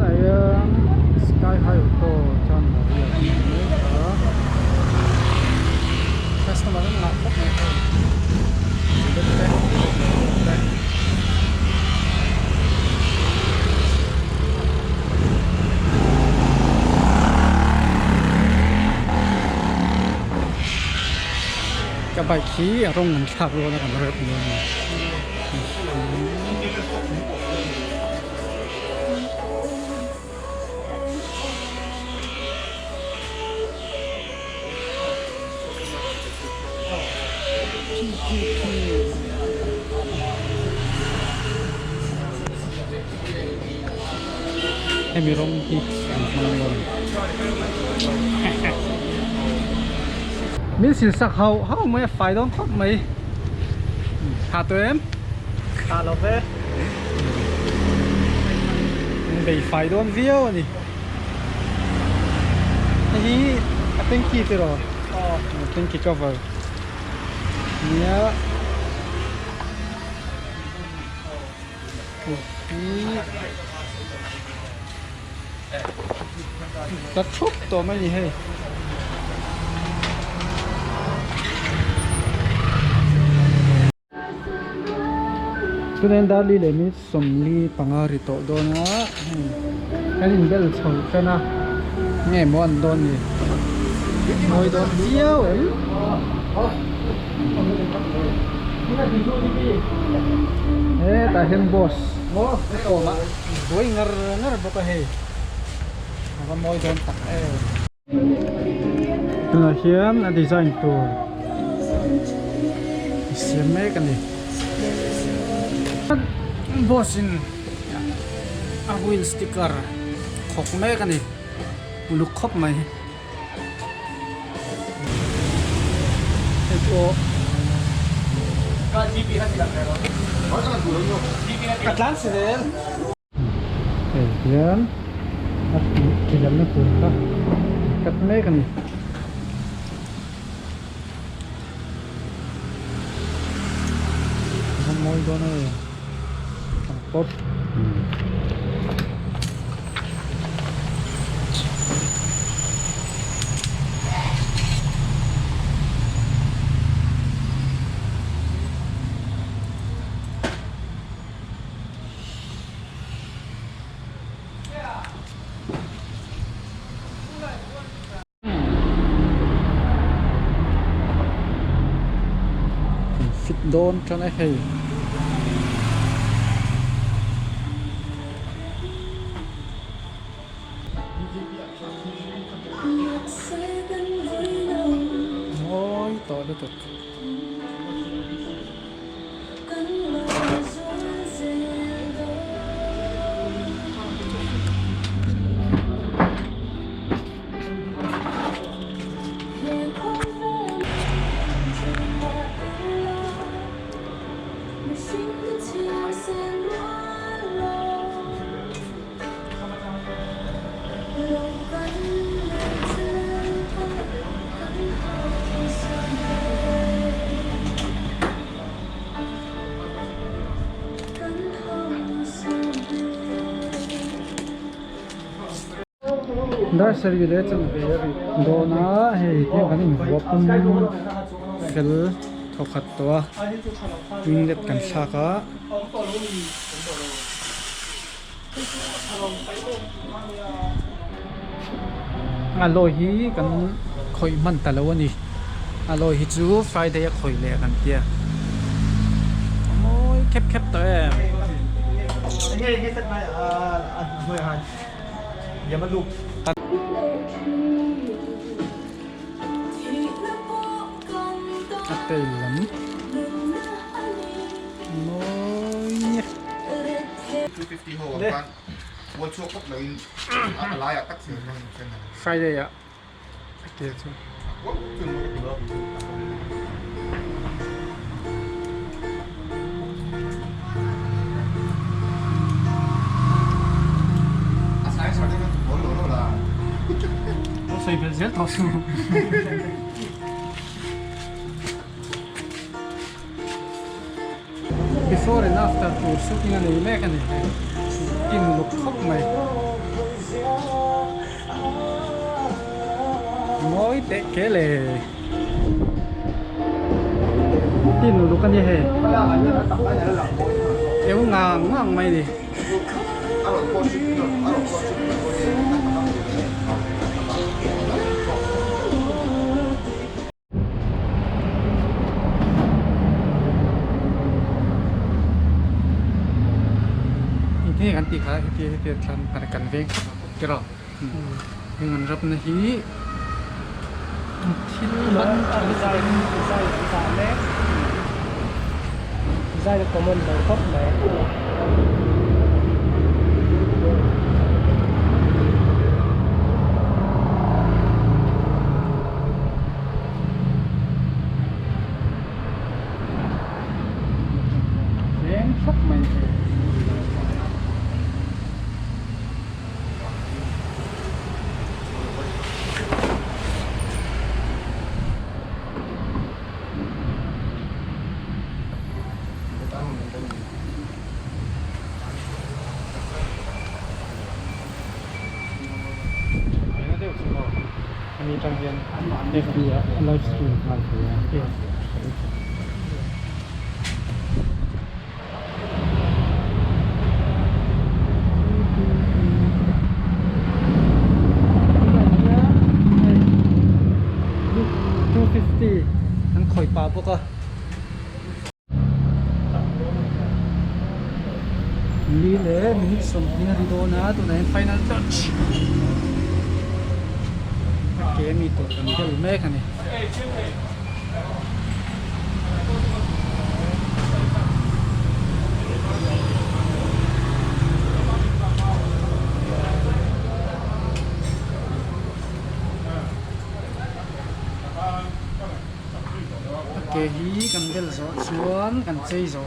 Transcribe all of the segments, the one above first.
Tunah hian sky high auto chuan lorry a awm mek a customer an ngah khawp mai hei bullet te te. Ka bike hi a rawng an thlak dawn a kan rep dawn a ni. Hemi rawng hi an hmang dawn a ni. Min sil sak hauh hauh mai a fai dawn khawp mai. Tha tawh em? Tha lo ve. An bei fai dawn viau a ni. Hei hi a tanky tiraw? Aw tanky cover nia. Hei hi tla thup tawh mai a ni hei. Tunah hian Darli leh minute 45 ri tawh dawn a hei kan inbel chho tan a nge maw an dawn ni mawi dawn viau em. Hetah hian boss a awm a buai ngar ngar bawk a hei a va mawi dawn tak em. Tunah hian a design tur a siam mek a ni. Boss in a wheel sticker khawk mek a ni uluk khawp mai. Hei pawh ka tlan si zel. Hei hian a tih tilamna tur kha an cut mek a ni. A va mawi dawn e ang pawp. Kan fit dawn tan a hei. Mawi tawh lutuk. Dar sarih leh chanve a ri dawn a hei tiang kan invuah pum fel thawkhat tawh a winglet kan thlak a. A lawi hi kan khawih hman ta lo a ni a lawi hi chu friday a khawih leh kan tia a mawi khep khep tawh em. A tail lam mawi. Friday ah a ke chu. Sawi belh zel tawh suh. Before and after tur shooting a nei mek a ni hei tin uluk khawp mai. Teh kel e. Tin uluk a ni hei. Eu ngang ngang mai ni. Engtin nge kan tih kha heti heti thlan kan veng tiraw heng an rapna hi thil man Design a common lo khawp mai. Veng thlap mai hi. Hemi atang hian FB ah a live stream nghal thei a. 250 an khawih pah bawk a. Ni leh minute sawmhnih a ri dawn a tunah hian final touch a ke mi tur kan bel mek a ni. A ke hi kan bel zawh chuan kan chei zo.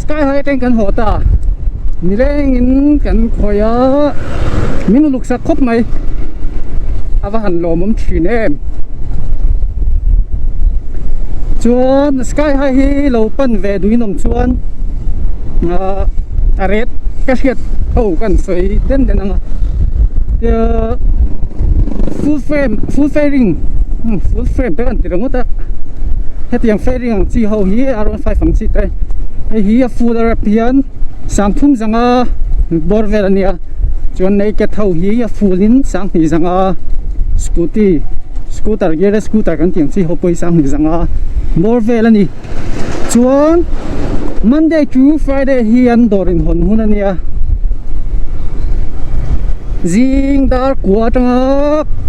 Sky high atangin kan haw ta nilengin kan khawih a min uluk sak khawp mai a va han lawmawm thin em chuan sky high hi lo pan ve duhin awm chuan ahh a ret ka hriat ho kan sawi den den ang a tia full frame full fairing full frame te kan ti ringawt a hetiang fairing ang chi ho hi R15 ang chi te hei hi a full a rep hian sangthum zanga bawr vel a nia chuan naked ho hi a full in sanghnih zanga scooty scooter gear scooter kan tih ang chi ho pawh hi sanghnih zanga bawr vel a ni chuan Monday to Friday hi an dawr inhawn hun a nia zing dar kua atanga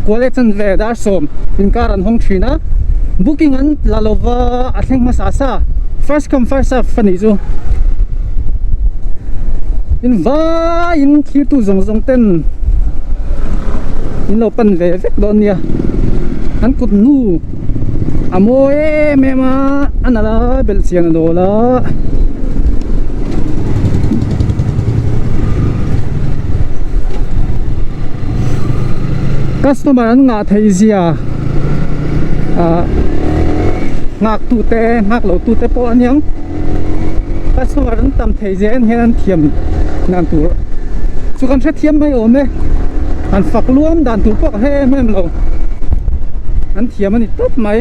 kua leh chanve dar sawm inkar an hawng thin a booking an la lova a thleng hmasa sa first come first serve a nih chu in vaiin thirtu zawng zawng ten in lo pan ve vek dawn nia an kut hnu a mawi em em a a nalh a belh chian a dawl a. Customer an ngah theih zia ah nghak tu te nghak lo tu te pawh aniang customer an tam theih zia en hian an thiam dan tur chu kan hrethiam mai awm e an fak luam dan tur pawh ka hre em em lo an thiam a ni tawp mai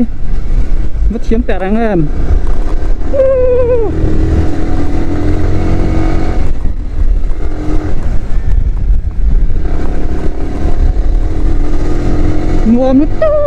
va thiam teh reng em Nuam lutuk.